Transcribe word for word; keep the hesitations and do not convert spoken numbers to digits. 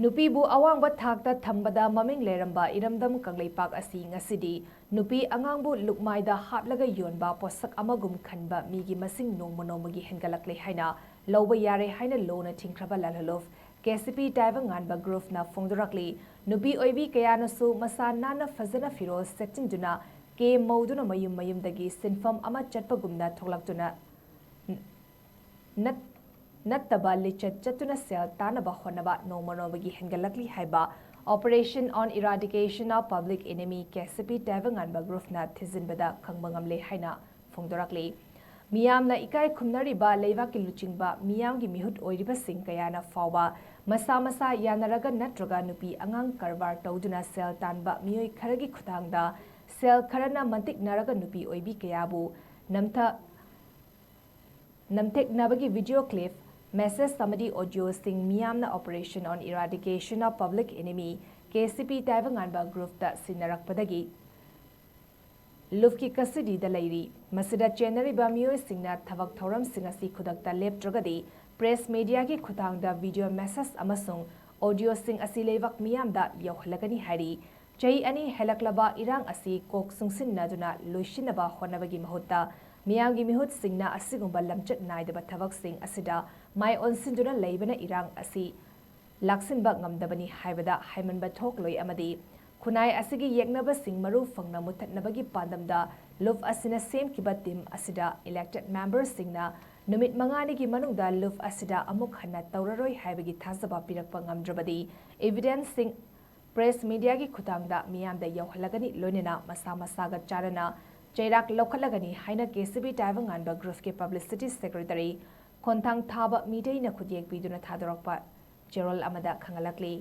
ꯅꯨꯄꯤꯕꯨ ꯑꯋꯥꯡꯕ ꯊꯥꯛꯇ ꯊꯝꯕꯗ ꯃꯃꯤꯡ ꯂꯩꯔꯝꯕ ꯏꯔꯝꯗꯝ ꯀꯪꯂꯩꯄꯥꯛ ꯑꯁꯤ ꯉꯁꯤꯗꯤ ꯅꯨꯄꯤ ꯑꯉꯥꯡꯕꯨ ꯂꯨꯛꯃꯥꯏꯗ ꯍꯥꯞꯂꯒ ꯌꯣꯟꯕ ꯄꯣꯠꯁꯛ ꯑꯃꯒꯨꯝ ꯈꯟꯕ ꯃꯤꯒꯤ ꯃꯁꯤꯡ ꯅꯣꯡꯃ ꯅꯣꯡꯃꯒꯤ ꯍꯦꯟꯒꯠꯂꯛꯂꯦ ꯍꯥꯏꯅ ꯂꯧꯕ ꯌꯥꯔꯦ ꯍꯥꯏꯅ ꯂꯣꯅ ꯊꯤꯡꯈ꯭ꯔꯕ ꯂꯥꯜꯍꯜꯂꯨꯞ ꯀꯦ ꯁꯤ ꯄꯤ ꯇꯥꯏꯕꯪꯉꯥꯟꯕ ꯒ꯭ꯔꯨꯞꯅ ꯐꯣꯡꯗꯣꯔꯛꯂꯤ꯫ ꯅꯨꯄꯤ ꯑꯣꯏꯕꯤ ꯀꯌꯥꯅꯁꯨ ꯃꯁꯥ ꯅꯥꯟꯅ ꯐꯖꯅ ꯐꯤꯔꯣꯜ ꯁꯦꯠꯆꯤꯟꯗꯨꯅ ꯀꯦ ꯃꯧꯗꯨꯅ ꯃꯌꯨꯝ ꯃꯌꯨꯝꯗꯒꯤ ꯁꯤꯟꯐꯝ ꯑꯃ ꯆꯠꯄꯒꯨꯝꯅ ꯊꯣꯛꯂꯛꯇꯨꯅ ꯅꯠ-, ꯅꯠꯇꯕ ꯂꯤꯆꯠ ꯆꯠꯇꯨꯅ ꯁꯦꯜ ꯇꯥꯅꯕ ꯍꯣꯠꯅꯕ ꯅꯣꯡꯃ ꯅꯣꯡꯃꯒꯤ ꯍꯦꯟꯒꯠꯂꯛꯂꯤ ꯍꯥꯏꯕ Operation on Eradication of Public Enemy, K C ꯄꯤ ꯇꯥꯏꯕꯪꯉꯥꯟꯕ ꯒ꯭ꯔꯨꯞꯅ ꯊꯤꯖꯤꯟꯕꯗ ꯈꯪꯕ ꯉꯝꯂꯦ ꯍꯥꯏꯅ ꯐꯣꯡꯗꯣꯔꯛꯂꯤ꯫ ꯃꯤꯌꯥꯝꯅ ꯏꯀꯥꯏ ꯈꯨꯝꯅꯔꯤꯕ ꯂꯩꯕꯥꯛꯀꯤ ꯂꯨꯆꯤꯡꯕ ꯃꯤꯌꯥꯝꯒꯤ ꯃꯤꯍꯨꯠ ꯑꯣꯏꯔꯤꯕꯁꯤꯡ ꯀꯌꯥꯅ ꯐꯥꯎꯕ ꯃꯁꯥ ꯃꯁꯥ ꯌꯥꯅꯔꯒ ꯅꯠꯇ꯭ꯔꯒ ꯅꯨꯄꯤ ꯑꯉꯥꯡ ꯀꯔꯕꯥꯔ ꯇꯧꯗꯨꯅ ꯁꯦꯜ ꯇꯥꯟꯕ ꯃꯤꯑꯣꯏ ꯈꯔꯒꯤ ꯈꯨꯠꯊꯥꯡꯗ ꯁꯦꯜ ꯈꯔꯅ ꯃꯟꯇꯤꯛꯅꯔꯒ ꯅꯨꯄꯤ ꯑꯣꯏꯕꯤ ꯀꯌꯥꯕꯨ ꯅꯝꯊ-, ꯅꯝꯊꯦꯛꯅꯕꯒꯤ video clip, message ꯑꯃꯗꯤ audioꯁꯤꯡ ꯃꯤꯌꯥꯝꯅ Operation on Eradication of Public Enemy, K C ꯄꯤ ꯇꯥꯏꯕꯪꯉꯥꯟꯕ ꯒ꯭ꯔꯨꯞꯇ ꯁꯤꯟꯅꯔꯛꯄꯗꯒꯤ ꯂꯨꯞꯀꯤ custody ꯗ ꯂꯩꯔꯤ꯫ ꯃꯁꯤꯗ ꯆꯦꯟꯅꯔꯤꯕ ꯃꯤꯑꯣꯏꯁꯤꯡꯅ ꯊꯕꯛ ꯊꯧꯔꯝꯁꯤꯡ ꯑꯁꯤ ꯈꯨꯗꯛꯇ ꯂꯦꯞꯇ꯭ꯔꯒꯗꯤ press media ꯒꯤ ꯈꯨꯠꯊꯥꯡꯗ video message ꯑꯃꯁꯨꯡ audioꯁꯤꯡ ꯑꯁꯤ ꯂꯩꯕꯥꯛ ꯃꯤꯌꯥꯝꯗ ꯌꯧꯍꯜꯂꯒꯅꯤ ꯍꯥꯏꯔꯤ꯫ ꯆꯍꯤ ꯑꯅꯤ ꯍꯦꯜꯂꯛꯂꯕ ꯏꯔꯥꯡ ꯑꯁꯤ ꯀꯣꯛ ꯆꯨꯡꯁꯤꯟꯅꯗꯨꯅ ꯂꯣꯏꯁꯤꯟꯅꯕ ꯍꯣꯠꯅꯕꯒꯤ ꯃꯍꯨꯠꯇ ꯃꯤꯌꯥꯝꯒꯤ ꯃꯤꯍꯨꯠꯁꯤꯡꯅ ꯑꯁꯤꯒꯨꯝꯕ ꯂꯝꯆꯠ ꯅꯥꯏꯗꯕ ꯊꯕꯛꯁꯤꯡ ꯑꯁꯤꯗ ꯃꯥꯏ ꯑꯣꯟꯁꯤꯟꯗꯨꯅ ꯂꯩꯕꯅ ꯏꯔꯥꯡ ꯑꯁꯤ ꯂꯥꯛꯁꯤꯟꯕ ꯉꯝꯗꯕꯅꯤ ꯍꯥꯏꯕꯗ ꯍꯥꯏꯃꯟꯕ ꯊꯣꯛꯂꯣꯏ ꯑꯃꯗꯤ ꯈꯨꯟꯅꯥꯏ ꯑꯁꯤꯒꯤ ꯌꯦꯛꯅꯕꯁꯤꯡ ꯃꯔꯨ ꯐꯪꯅ ꯃꯨꯊꯠꯅꯕꯒꯤ ꯄꯥꯟꯗꯝꯗ ꯂꯨꯞ ꯑꯁꯤꯅ ꯁꯦꯝꯈꯤꯕ team ꯑꯁꯤꯗ elected member ꯁꯤꯡꯅ ꯅꯨꯃꯤꯠ ꯃꯉꯥꯅꯤꯒꯤ ꯃꯅꯨꯡꯗ ꯂꯨꯞ ꯑꯁꯤꯗ ꯑꯃꯨꯛ ꯍꯟꯅ ꯇꯧꯔꯔꯣꯏ ꯍꯥꯏꯕꯒꯤ ꯊꯥꯖꯕ ꯄꯤꯔꯛꯄ ꯉꯝꯗ꯭ꯔꯕꯗꯤ evidence ꯁꯤꯡ press media ꯒꯤ ꯈꯨꯠꯊꯥꯡꯗ ꯃꯤꯌꯥꯝꯗ ꯌꯧꯍꯜꯂꯒꯅꯤ, ꯂꯣꯏꯅꯅ ꯃꯁꯥ ꯃꯁꯥꯒ ꯆꯥꯟꯅꯅ ꯆꯩꯔꯥꯛ ꯂꯧꯈꯠꯂꯒꯅꯤ ꯍꯥꯏꯅ ꯀꯦ ꯁꯤ ꯄꯤ ꯇꯥꯏꯕꯪꯉꯥꯟꯕ ꯒ꯭ꯔꯨꯞꯀꯤ publicity secretary ꯈꯣꯟꯊꯥꯡ ꯊꯥꯕ ꯃꯤꯇꯩꯅ ꯈꯨꯠꯌꯦꯛ ꯄꯤꯗꯨꯅ ꯊꯥꯗꯣꯔꯛꯄ ꯆꯦꯔꯣꯜ ꯑꯃꯗ ꯈꯪꯍꯜꯂꯛꯂꯤ꯫